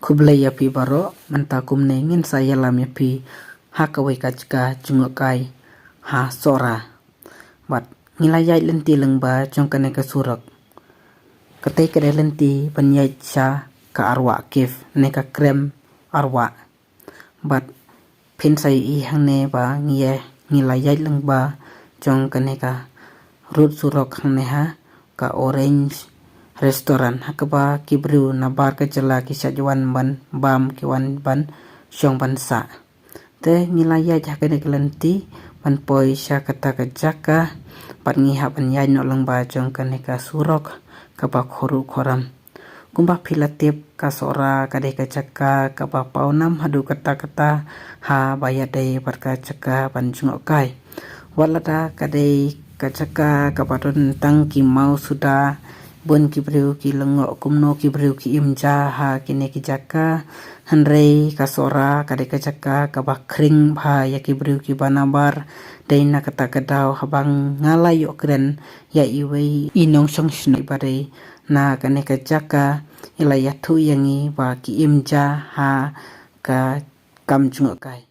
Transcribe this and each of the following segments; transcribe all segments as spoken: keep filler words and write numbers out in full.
Khublei ïa phi baroh, mynta kumne ngin sa ïalam ïa phi ha kawei ka jaka jngohkai ha Sohra. Bad ngi la ïaid lynti lyngba jong kane ka surok. Katei ka dei lynti ban ïaid sha ka Arwah Cave ne ka Krem Arwah. Bad phin sa ïohi hangne ba ngi ïa, ngi la ïaid lyngba jong kane ka rud surok hangne ha ka Orange Restaurant, ha kaba ki briew na bar ka jylla ki shait wan ban bam, ki wan ban shong ban sah. Te ngi la ïaid ha kane ka lynti ban poi sha kata ka jaka, bad ngi hap ban ïaid noh lyngba jong kane ka surok kaba khruh khram. Kumba phi la tip, ka Sohra ka dei ka jaka kaba pawnam haduh katta katta ha ba ïadei bad ka jaka ban jngohkai. Wat lada ka dei ka jaka kaba don tang ki maw suda, bun ki briew ki lyngngoh kumno ki briew ki im ja ha kine ki jaka. Hynrei ka Sohra ka dei ka jaka kaba khring bha ïa ki briew kiba nabar. Dei na kata ka daw haba nga la ïoh kren ïa iwei i nongshong shnong ba dei na kane ka jaka, i la ïathuh ïa ngi ba ki im ja ha ka kam jngohkai.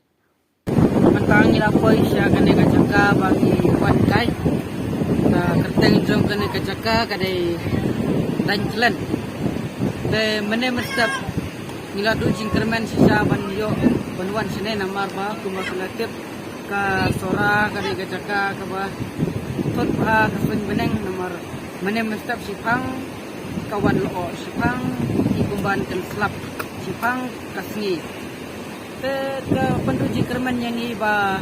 Mynta ngi la poi sha kane ka jaka ba ngi wan kai. Ka kyrteng jong kane ka jaka ka dei Daiñ Thlen. Te mynne mynstep ngi la duh jingkyrmen shisha ban ïoh ban wan shane, namar ba kumba phi la tip, ka Sohra ka dei ka jaka kaba thut bha ka suiñ bneng, namar mynne mynstep shiphang ka wan lyoh, shiphang ki kumban kan slap, shiphang ka sngi. Te ka pynduh jingkyrmen ïa ngi ba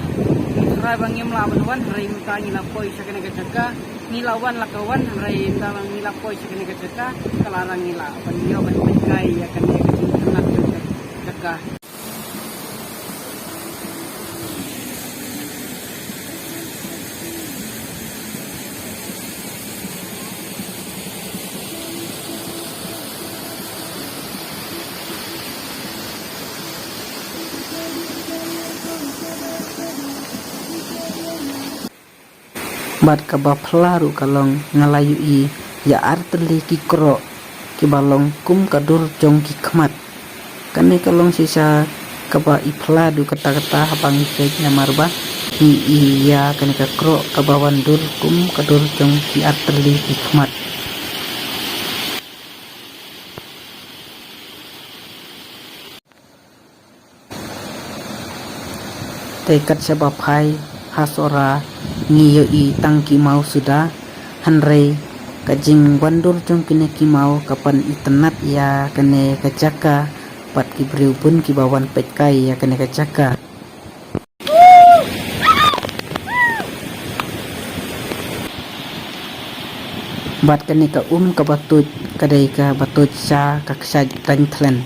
trai ba ngim lah ban wan, hynrei mynta ngi la poi sha kane ka jaka. Ngi la wan la ka wan, hynrei mynta ba ngi la poi sha kane ka jaka, ka la rang ngi lah ban ïoh ban pynkai ïa kane ka jingkyrmen jong ka jaka. Bad kaba phylla ruh ka long, nga la ïohi ïa artylli ki kroh kiba long kum ka dur jong ki khmat. Kane ka long shisha kaba i phylla duh katta katta haba ngi peit, namar ba ngi ïohi ïa kane ka kroh kaba wan dur kum ka dur jong ki artylli ki khmat. Te kat shaba phai ha Sohra ngi ïohi tang ki maw suda, hynrei ka jingwan dur jong kine ki maw ka pynitynnad ïa kane ka jaka bad ki briew bun kiba wan peit kai ïa kane ka jaka. Bad kane ka um kaba tuid ka dei kaba tuid sha ka kshaid Daiñ Thlen.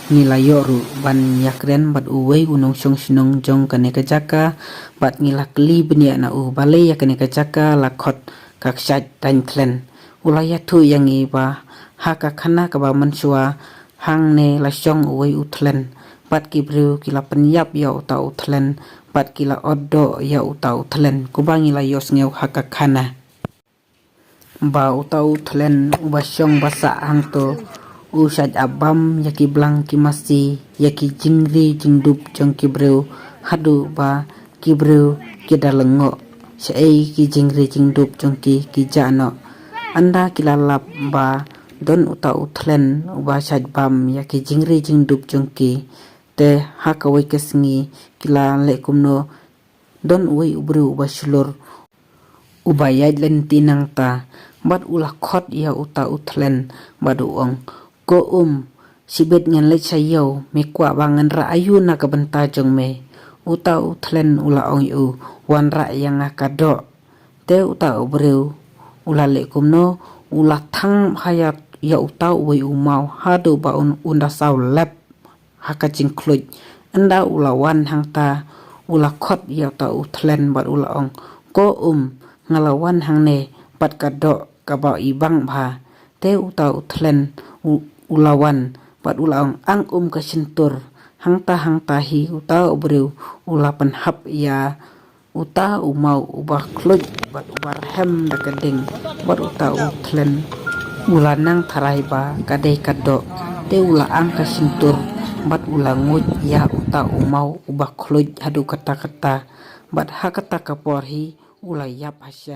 Ngi la ïoh ruh ban ïakren bad uwei u nongshong shnong jong kane ka jaka, bad ngi la kylli bniah na u balei ïa kane ka jaka la khot ka kshaid Daiñ Thlen. U la ïathuh ïa ngi ba ha ka khana kaba mynshuwa hangne la shong uwei u thlen, bad ki briew ki la pynïap ïa uta u thlen, bad ki la ot doh ïa uta u thlen, kumba ngi la ïohsngew ha ka khana. Ba uta u thlen uba shong ba sah hangto u shait ap bam ïa ki blang ki masi, ïa ki jingri jingdup jong ki briew, haduh ba ki briew ki da lyngngoh shaei ki jingri jingdup jong ki, ki jah noh. Ynda ki la lap ba don uta u thlen uba shait bam ïa ki jingri jingdup jong ki, te ha kawei ka sngi ki la leh kumno, don uwei u briew uba shlur uba ïaid lynti nangta, bad u la khot ïa uta u thlen, bad u ong, "Ko um, shibit ngan leit sha ïew, me kwah ba ngan rah aïu na ka bynta jong me?" Uta u thlen u la ong ïa u, wanrah ïa nga ka doh. Te uta u briew u la leh kumno, u la thang ha ïa, ïa uta uwei u maw haduh ba un, un da saw lep ha ka jingkhluit. Ynda u la wan hangta, u la khot ïa uta u thlen bad u la ong, ko um, nga la wan hangne bad ka doh kaba i bang bha. Te uta u thlen u, u la wan bad u la ong, ang um ka shyntur. Hangta hangta hi uta u briew u la pynhap ïa uta u maw uba khluit bad uba rhem da ka ding, bad uta u thlen u la nang tharai ba ka dei ka doh. Te u la ang ka shyntur bad u la nguid ïa uta u maw uba khluit haduh katta katta, bad ha kata ka por hi u la ïap ha sha.